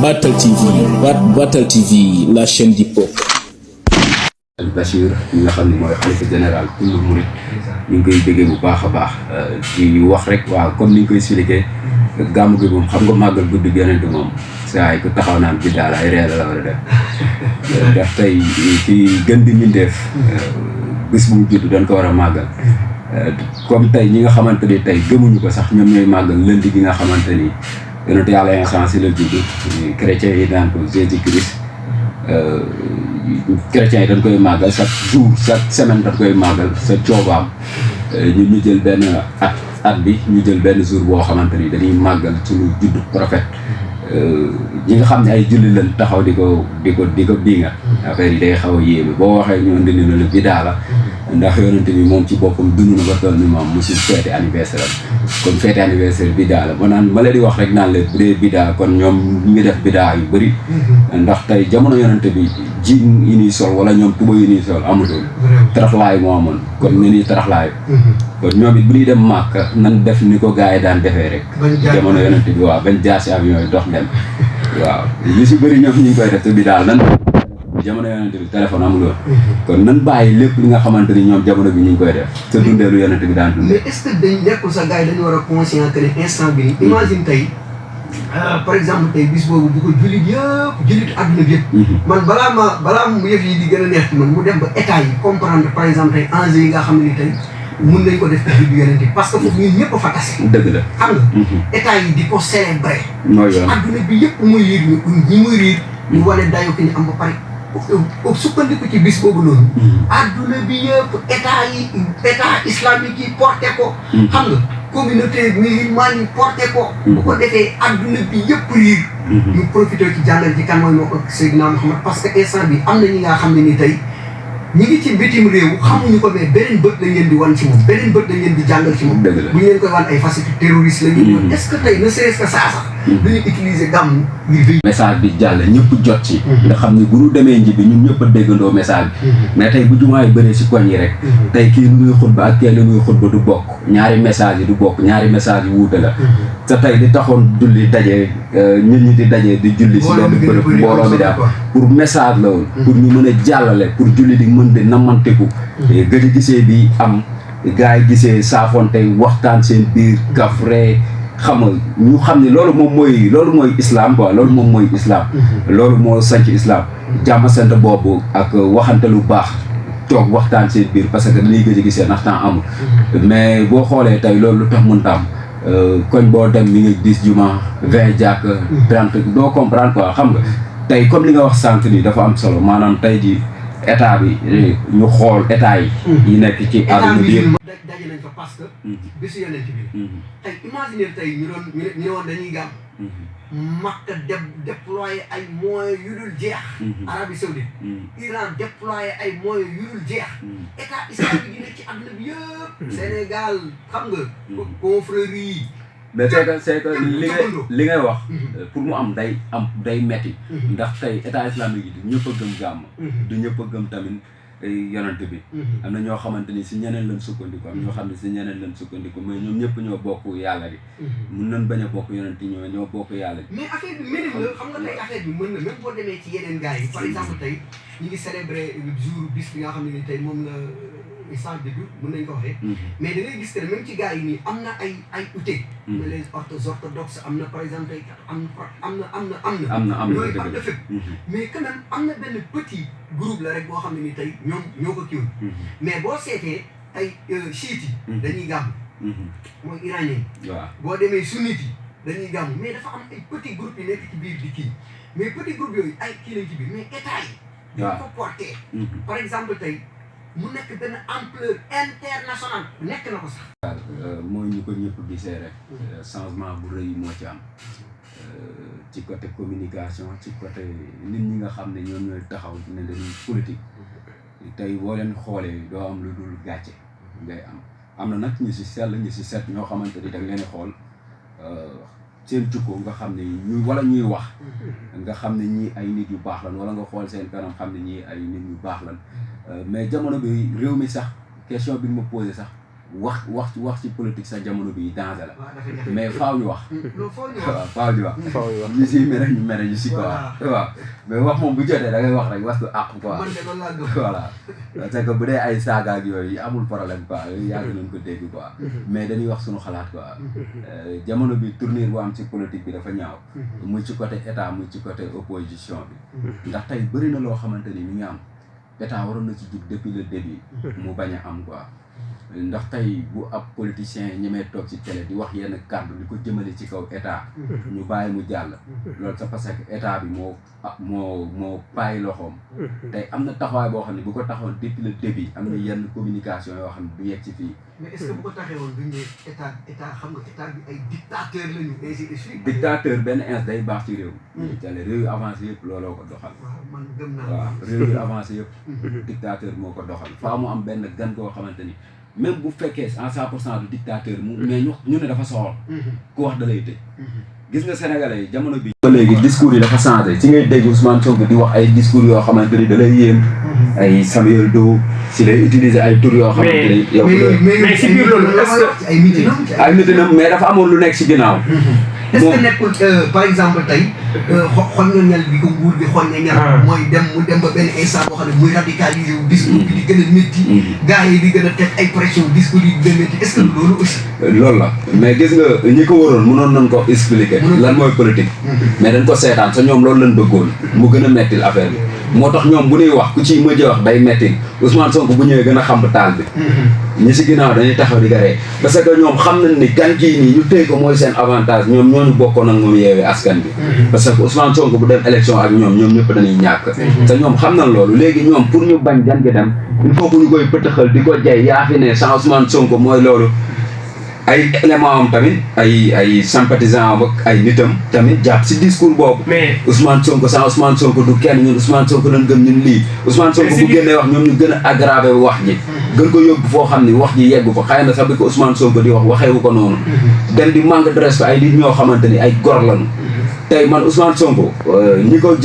Batal TV, Batal TV, la chaîne du peuple. Bachir ñi nga xam ne mooy xalifa général kullu murid ñu ngi koy déggee bu baax a baax di wax rek waaw comme ni ñu koy expliqué gàmmu gi moom xam nga màggal guddi Yonent moom saa yi ko taxaw naan bi daal ay reer la war a def ndax tey ki gën di mindeef bis bu mu judd dañ ko war a màggal comme tey ñi nga xamante ni tey gëmuñu ko sax ñoom ñooy màggal lundi gi nga xamante ni Yonent Yàlla Iisaa si la judd chrétien yi naan ko Jésus Christ chrétiens yi dañ koy màggal chaque jour chaque semaine dañ koy màggal sa coobaam ñu jël benn at bi ñu jël benn jour boo xamante ni dañuy màggal suñu juddu prophète ñi nga xam ne ay julli lañ taxaw di ko bii nga affaire yi day xaw a yéeme boo waxee ñu indi na la bidaa la ndax yonent bi moom ci boppam dund na ba toll ni moom mosul feete anniversaire am kon feete anniversaire bidaa la ma leen di wax rek naan leen bu dee bidaa kon ñoom ñu ngi def bidaa yu bëri ndax tey jamono yonent bi jiin yi ñuy sol wala ñoom tuba yi ñuy sol amatul taraxlaay moo amoon kon ni ñuy taraxlaay kon ñoom it bu ñuy dem màkk nan def ni ko gars yi daan defee rek jamono yonent bi waaw bañ jaar si avion yi dox dem waaw li si bëri ñoom ñu ngi koy def te bidaa nan jamono yonent bi téléphone amul woon kon nan bàyyi lépp li nga xamante ni ñoom jamono bi ñu ngi koy def te dundee lu yonent bi daan dundee. mais est-ce que dañ nekkul sa gars yi dañu war a conscient que ne instant bi imagine tey par exemple tey bis boobu bu ko jullit jullitu àdduna bi yëpp man balaa mu yëf yi di gën a neex man mu dem ba état yi comprendre par exemple tey enjeux yi nga xam ne ni tey mun nañ ko def ci juddu yonent bi parce que foofu ñun ñëpp a fa tase. dëgg la xam nga état yi di ko célébrer mooy yoon àdduna bi yëpp muy riir ñi muy riir ñu wane dayo ki ñu am ba pare sukkandiku ci bis boobu noonu adduna bi yëpp état islamique yi porté ko xam nga communauté musulmane yi porté ko bu ko defee adduna bi yëpp riir ñu profité ci jàngal ci kan mooy moo ko Seydina Muhammad parce que instant bi am na ñi nga xam ne ni tey ñi ngi ci bitim réew xamuñu ko mais beneen bët lañ leen di wan ci moom beneen bët lañ leen di jàngal ci moom bu ñu leen koy wan ay facette terroriste la ñuy est-ce que tey ne serait-ce que ça sax dañuy utiliser gàmm ngir message bi jàll ñëpp jot ci nga xam ne bu ñu demee nji bi ñun ñëpp a déggandoo message bi mais tey bu jumaa yi bëree si koñ yi rek tey kii lu muy xutba ak kii lu muy xutba du bokk ñaari message yi du bokk ñaari message yi wuute la te tey li taxoon julli daje nit ñi di daje di julli si benn bërëb mbooloo mi daal pour message la woon pour ñu mën a jàllale pour julli di mën di namanteku gëj a gisee bi am gars yi gisee saafonte waxtaan seen biir kafre xam nga ñu xam ne loolu mooy islam quoi loolu moom mooy islam loolu moo sanc islam jàmm sant boobu ak waxante lu baax toog waxtaan seen biir parce que dañuy gëj a gisee ndax temps amul mais boo xoolee tey loolu lu tax mënta am koñ boo dem mi ngi 10 juma 20 jàkk 30 doo comprendre quoi xam nga tey comme li nga wax sànq ni dafa am solo maanaam tey ji état bi ñu xool état yi nekk ci àdduna bi yëpp daje nañ fa parce que bésu yonent bi tey imaginer tey ñu woon dañuy gàmm Makka déployé ay moyens yu dul jeex Arabie Saoudite Iran déployé ay moyens yu dul jeex état islamique yi nekk ci àdduna bi yëpp Sénégal xam nga confrérie yi mais c'est que li ngay wax pour mu am day metti ndax tey état islamique yi du ñëpp a gëm gàmm du ñëpp a gëm tamit yonent bi am na ñoo xamante ni si ñeneen lañ sukkandiku am ñoo xam ne si ñeneen lañ sukkandiku mais ñoom ñëpp ñoo bokk yàlla bi mun nañ bañ a bokk yonent yi ñoo bokk yàlla bi mais affaire bi mel la xam nga tey affaire bi mën na même boo demee ci yeneen gars yi par exemple tey ñu ngi célébrer jour bis bi nga xam ne ni tey moom la sans début mën nañ ko waxee mais da ngay gis que ne même ci gars yi nii am na ay ute mais les orthodoxes am na par exemple tey am na yooyu am na fépp mais quand même am na benn petit groupe la rek boo xam ne ni tey ñoo ko kiiwul mais boo seetee ay chiites yi dañuy gàmm mooy iranien yi boo demee sunnite yi dañuy gàmm mais dafa am ay petit groupe yi nekk ci biir di kii mais petit groupe yooyu ay kii lañ ci biir mais état yi dañ ko porté par exemple tey mu nekk benn ampleur internationale nekk na ko sax mooy ñu ko ñëpp gisee rek changement bu rëy moo ci am ci côté communication ci côté nit ñi nga xam ne ñoom ñooy taxaw ne dañuy politique tey boo leen xoolee doo am lu dul gàcce ngay am na nag ñu si sell ñu si set ñoo xamante ni da nga leen di xool seen jukko nga xam ne ñuy wax nga xam ne ñii ay nit yu baax lan wala nga xool seen kanam xam ne ñii ay nit yu baax lan mais jamono bi réew mi sax question bi nga ma posé sax wax ci politique sa jamono bi danger la. waaw dafa jafe mais faaw ñu wax. loolu faaw ñu waaw wax. faaw ñu wax. faaw ñu wax. ñu si mere ñu mere ñu si quoi. waaw mais wax moom bu jotee da ngay wax rek was lu àq quoi. man de loolu laa gëm. voilà parce que bu dee ay saaga ak yooyu amul problème quoi yooyu yàgg nañ ko dégg quoi. mais dañuy wax suñu xalaat quoi. jamono bi tournure bu am ci politique bi dafa ñaaw. muy ci côté état muy ci côté opposition bi. ndax tey bëri na loo xamante ni mi ngi am état waroon na ci jug depuis le début. mu bañ a am quoi. ndax tey bu ab politicien ñemee toog ci télé di wax yenn kàddu di ko jëmale ci kaw état. ñu bàyyi mu jàll. loolu c'est parce que état bi moo bàyyi loxoom. tey am na taxawaay boo xam ne bu ko taxawoon depuis le début am na yenn communication yoo xam ne du yegg ci fii. mais est-ce que bu ko taxee woon duñ ne état xam nga état bi ay dictateur lañu ainsi de suite. dictateur benn ins day baax ci réew. tele réew yu avancé yëpp looloo ko doxal. waaw man gëm naa. waaw réew yu avancé yëpp. dictateur moo ko doxal faa mu am benn gan koo xamante ni. même bu fekkee en 100% du dictateur mu mais ñu ne dafa soxor ku wax da lay tëj gis nga sénégalais yi jamono bi ba léegi discours yi dafa changé ci ngay dégg Ousmane Sonko di wax ay discours yoo xamante ni da lay yéem ay Samuel Doe si lay utiliser ay tur yoo xamante ni yow mais si biir loolu est-ce que ay mitinam mais dafa amoon lu nekk si ginnaaw est-ce que nekkul par exemple tey xool nga ñal bi ko nguur bi xool nga ñal mooy mu dem ba benn instant boo xam ne muy radicalisé wu discours bi di gën a métti gars yi di gën a teg ay pression discours yi di gën a métti est-ce que loolu aussi loolu la mais gis nga ñi ko waroon mënoon nañ ko expliquer lan mooy politique mais dañ ko seetaan sa ñoom loolu lañ bëggoon mu gën a mettil affaire bi moo tax ñoom bu ñuy wax ku ci mëjee wax day mettil Ousmane Sonko bu ñëwee gën a xam taal bi ñi si ginnaaw dañuy taxaw di garee parce que ñoom xam nañ ni gan kii nii ñu téy ko mooy seen avantage ñoom ñooñu bokkoon ak moom yeewee askan bi parce que Ousmane Sonko bu dem élection ak ñoom ñëpp dañuy ñàkk te ñoom xam nañ loolu léegi ñoom pour ñu bañ gan gi dem il faut que ñu koy pëtëxal di ko jay yaa fi ne sans Ousmane Sonko mooy loolu ay élément am tamit ay sympathisant am ak ay nitam tamit jàpp si discours boobu mais Ousmane Sonko sans Ousmane Sonko du kenn ñun Ousmane Sonko lañ gëm ñun lii Ousmane Sonko bu génnee wax ñoom ñu gën a aggravé wax ji gën ko yóbbu foo xam ni wax ji yeggu fa xëy na sax bi ko Ousmane Sonko di wax waxeewu ko noonu dem di manque de respect ay nit ñoo xamante ni ay gor lañu tey man Ousmane Sonko ñi ko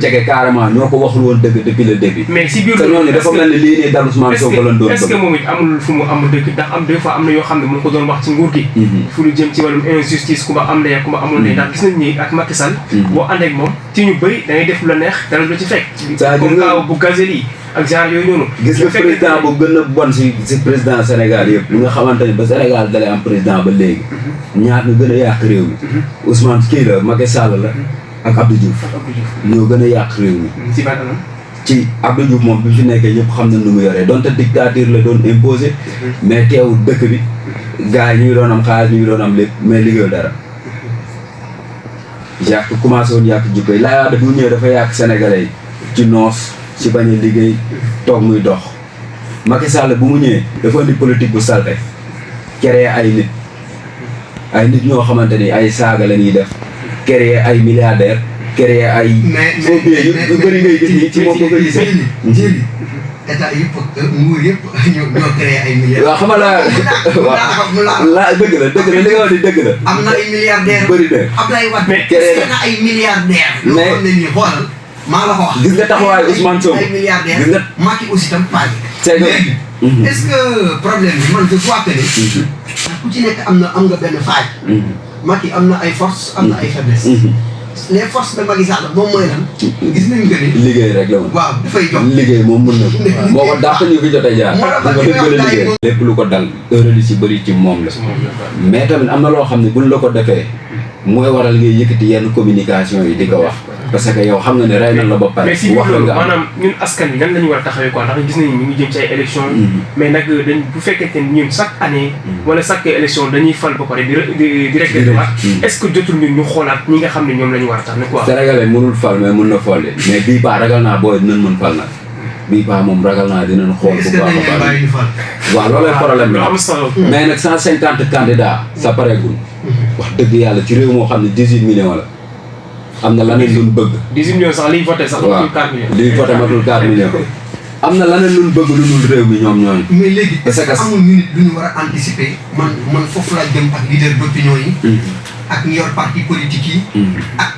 jege carrément ñoo ko waxul woon dëgg depuis le début mais si biir te ñooñu dafa mel ni lii nii dal Ousmane Sonko lañ doon est-ce que moom it amul fu mu amul dëgg ndax am des fois am na yoo xam ne mu ngi ko doon wax ci nguur gi fu lu jëm ci wàllum injustice ku ma am ndey ku ma amul ndey ndax gis nañ ni ak Macky Sall boo ànd ak moom ci ñu bëri da ngay def lu la neex dara du ci fekk comme kaaw bu gazeli ak genre yooyu noonu gis nga président bu gën a bon si président Sénégal yëpp li nga xamante ni ba Sénégal dalee am président ba léegi ñaar ñu gën a yàq réew mi Ousmane kii la Macky Sall la ak Abdou Diouf ñoo gën a yàq réew mi ci ban anam ci Abdou Diouf moom bi fi nekkee ñëpp xam nañ nu mu yoree donte dictature la doon imposé mais teewul dëkk bi gars yi ñu ngi doon am xaalis ñu ngi doon am lépp mais liggéeyu dara yàq commencé woon yàq jikko yi laa bu ñëwee dafa yàq sénégalais yi ci noos ci bañ a liggéey toog muy dox Macky Sall bu mu ñëwee dafa indi politique bu salte créer ay nit ñoo xamante ni ay saaga la ñuy def créer ay milliardaires créer ay phobie yu bëri ngay gis nii ci moom ko gisee jëli état yëpp nguur yëpp ñoo créé ay milliardaires waaw xam nga laa dëgg la li nga wax ni dëgg la am na ay milliardaires bëri na Abdoulaye Wade mais créé na ay milliardaires yoo xam ne nii xoolal maa la ko wax gis nga taxawaayu Ousmane Sonko ay milliardaires gis nga Macky aussi tam paaj c'est que est-ce que problème bi man je crois que ni ku ci nekk am nga benn faaj Macky am na ay force am na ay faiblesse les forces de Macky Sall moom mooy lan gis nañu que ni liggéey rek la woon waaw dafay jox liggéey moom mën na ko moo ko dàq ñu fi jot a jaar bu ko def gën a liggéey lépp lu ko dal heure li ci bëri ci moom la mais tamit am na loo xam ne buñ la ko defee mooy waral ngay yëkkati yenn communication yi di ko wax parce que yow xam nga ne rey na la ba pare mais si biir loolu maanaam ñun askan bi nan la ñu war a taxawee quoi ndax gis nañu ñu ngi jëm ci ay élection mais nag dañ bu fekkente ni ñun chaque année wala chaque élection dañuy fal ba pare di rek waat est-ce que jotul ñun ñu xoolaat ñi nga xam ne ñoom la ñu war a tax ne quoi Sénégalais mënul fal mais mën na folli mais bii paa ragal naa booy dinañ mën fal nag bii paa moom ragal naa dinañ xool bu baax a baax waaw loolay problème bi am solo mais nag 150 candidats ça pareegul wax dëgg yàlla ci réew moo xam ne 18 millions la am na laneen luñ bëgg 18 millions sax liy voté sax matul 4 millions liy voté matul 4 millions am na laneen luñ bëgg lu dul réew mi ñoom ñooñu mais léegi est-ce que amul ñu nit lu ñu war a anticiper man foofu laa jëm ak leader d'opinion yi ak ñi yor parti politique yi ak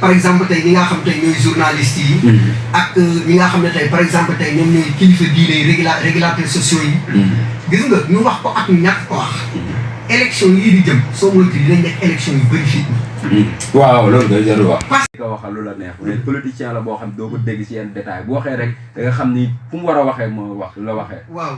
par exemple tey ñi nga xam tey ñooy journalistes yi ak ñi nga xam ne tey par exemple tey ñoom ñooy kilifa diine yi régulateurs sociaux yi gis nga ñu wax ko ak ñu ñàkk ko wax élection yii di jëm soo moytu dinañ nekk élection yu bëri fii. waaw loolu ngay jarul wax. parce que waxal lu la neex mais politicien la boo xam doo ko dégg ci yenn détail bu waxee rek da nga xam ni fu mu war a waxee moo wax la waxee. waaw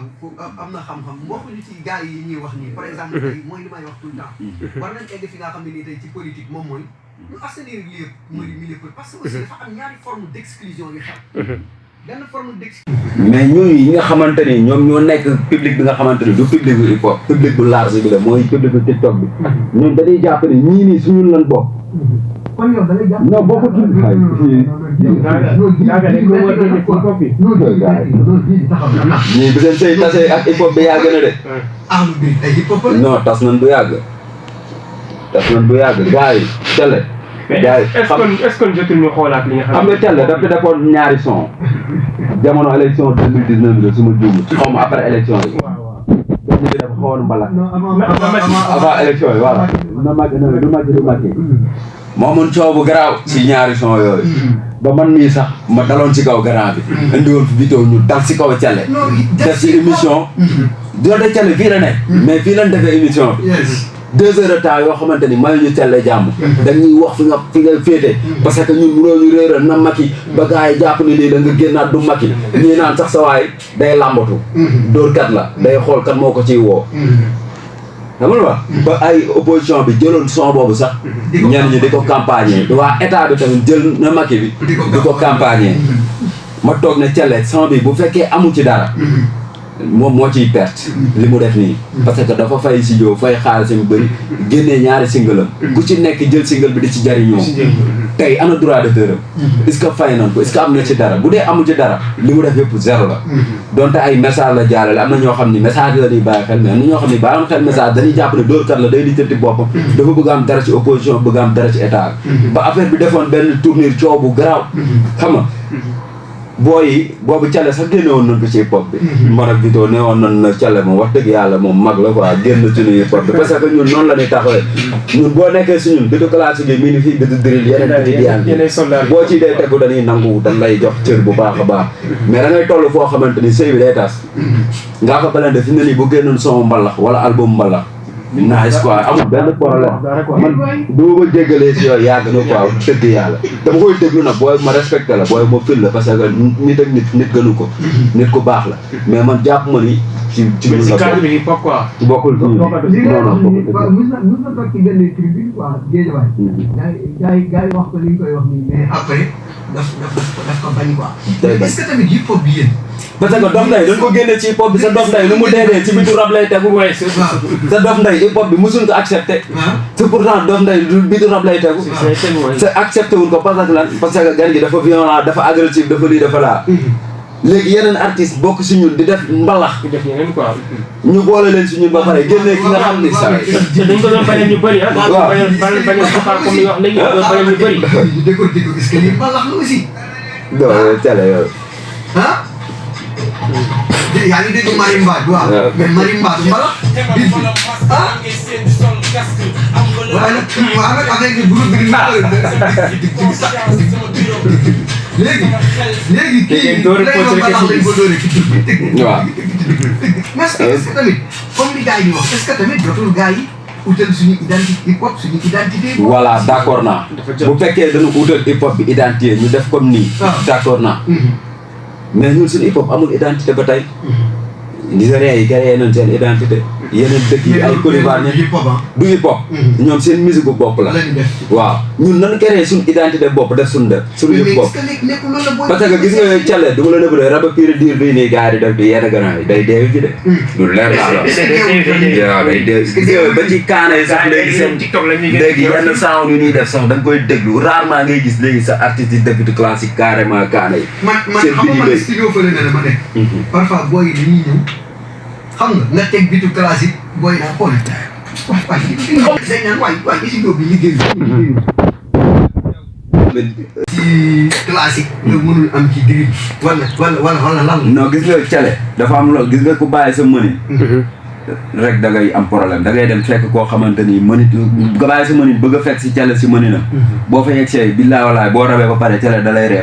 am na xam-xam waxuñu ci gars yi ñuy wax nii par exemple tey mooy li may wax tout le temps. war nañ egg fi nga xam ne nii tey ci politique moom mooy ñu assainir lii yëpp mooy milieu parce que aussi dafa am ñaari forme d' exclusion yu xew. benn forme d'exclusion. mais ñooñu yi nga xamante ni ñoom ñoo nekk public bi nga xamante ni du public bu hip hop public bu large bi la mooy public bu TikTok bi. ñoom dañuy jàpp ne ñii nii suñu lan bokk. kon yow da ngay jàpp. non bokkul kii bi. ñii bu seen sëy tasee ak hip hop bi yàgg na de. ay hip hop non tas nañ bu yàgg. tas nañ bu yàgg gars yi télé. gars yi est-ce que jotul ñu xoolaat li nga xam nga télé dafa defoon ñaari son jamono élection 2019 bi la su ma juumul xaw ma après élection yi. benn bi dafa xawoon mbalax. avant élection yi voilà. du màgg. moo amoon coow bu garaaw si ñaari son yooyu. ba man mii sax ma daloon ci kaw garant bi. indiwoon fi vidéo ñu dal si kaw télé. def si émission. doonte télé fii la nekk. mais fii lañ defee émission bi. 2 heures de temps yoo xamante ni mayuñu télé jàmm. dañuy wax fi nga féete. parce que ñun mënoo ñu réeral na Macky ba gars yi jàpp ni lii la nga génnaat du Macky. ñii naan sax sa waay day làmbatu. dóorkat la day xool kat moo ko ciy woo. xam nga ba ay opposition bi jëloon son boobu sax. ñenn ñi di ko campagner waa état bi tamit jël na Macky bi. di ko campagner. ma toog ne télé son bi bu fekkee amu ci dara. moom moo ciy perte li mu def nii parce que dafa fay studio fay xaalis bu bëri génnee ñaari single am ku ci nekk jël single bi di ci jariñoo tey ana droit d'auteur am est-ce que fay nañ ko est-ce que am na ci dara bu dee amu ci dara li mu def yëpp zéro la donte ay message la jaarale am na ñoo xam ni message la ñuy bàyyi xel mais am na ñoo xam ni bàyyi xel message dañuy jàpp ne dóorkat la day lijjanti boppam dafa bëgg am dara ci opposition bëgg am dara ci état ba affaire bi defoon benn tournure coow bu garaaw xam nga booy yi boobu Thialé sax génne woon nañ ko ci hip hop bi. man ak Vito ne woon nañ na Thialé moom wax dëgg yàlla moom mag la quoi génn ci nuyu hip hop bi parce que ñun noonu la ñuy taxawee. ñun boo nekkee si ñun bitu classique yi mii ni fii bitu drill yeneen bi di boo ci dee tegu dañuy nangu dañ lay jox cër bu baax a baax. mais da ngay toll foo xamante ni sëy bi day tas. ngaa ko blendé fi mu ne nii bu génnoon son mbalax wala album mbalax. nice quoi amul benn problème man du ma ko jéggalee si yooyu yàgg na quoi tëdd yàlla dama koy déglu nag booy ma respecté la booy ma fil la parce que nit ak nit gënu ko nit ku baax la mais man jàpp ma ni ci ñun la bokk bokkul ci non mus na toog ci benn tribune quoi Guédiawaye gars yi wax ko li ñu koy wax nii mais après daf ko bañ quoi est-ce que tamit hip hop bi yéen parce que dof nday dañ ko génne ci hip hop bi sa dof nday nu mu deedee ci bitu rap lay tegu sa dof nday hip hop bi musuñ ko accepté te pourtant dof nday bitu rap lay tegu c'est accepté wuñ ko parce que lan parce que gan gi dafa violent dafa agressif dafa lii dafa laa léegi yeneen artiste bokk si ñun di def mbalax ñu boole leen si ñun ba pare génne ki nga xam ni sax dañ ko doon bañal ñu bëri ah waaw bañal comme ni wax léegi doon bañal ñu bëri déggoo est-ce que lii mbalax la aussi non Thialé yow ah yaa ngi dégg marimba waaw mais marimba du mbalax ah waaye nag avec groupe bi léegi kii waaw mais est-ce que tamit comme li gars yi di wax est-ce que tamit jotul gars yi utal suñu identité hip hop suñu identité voilà d'accord naa bu fekkee dañu utal hip hop bi identité ñu def comme nii d'accord naa mais ñun suñu hip hop amul identité ba tey Nigériens yi créé nañ seen identité yeneen dëkk yi ay Côte d'Ivoire du hip hop ñoom seen musique bu bopp la waaw ñun nan créé suñu identité bopp def suñu hip hop parce que gis nga Thialé du ma la nëbale raba pire diir bii nii gars yi di def di yenn gannaaw yi day deewi ji de lu leer laa la waaw day deewi ba ci kaana yi sax léegi seen léegi yenn sound yu ñuy def sax da nga koy déglu rarement ngay gis léegi sa artiste yi def classique carrément kaana yi man xam nga man studio fële ne ma nekk parfois booy yi dañuy ñëw xam nga teg bitu classique booy naa xool dañ naan waay studio bi liggéey ci classique nga mënul am ci diri wala lan non gis nga Thialé dafa am loolu gis nga ku bàyyi sa mëni rek da ngay am problème da ngay dem fekk koo xamante ni mënit nga bàyyi sa mënit bëgg a fekk si Thialé si mëni na boo fa yegsee billaay walaay boo rabee ba pare Thialé da lay reer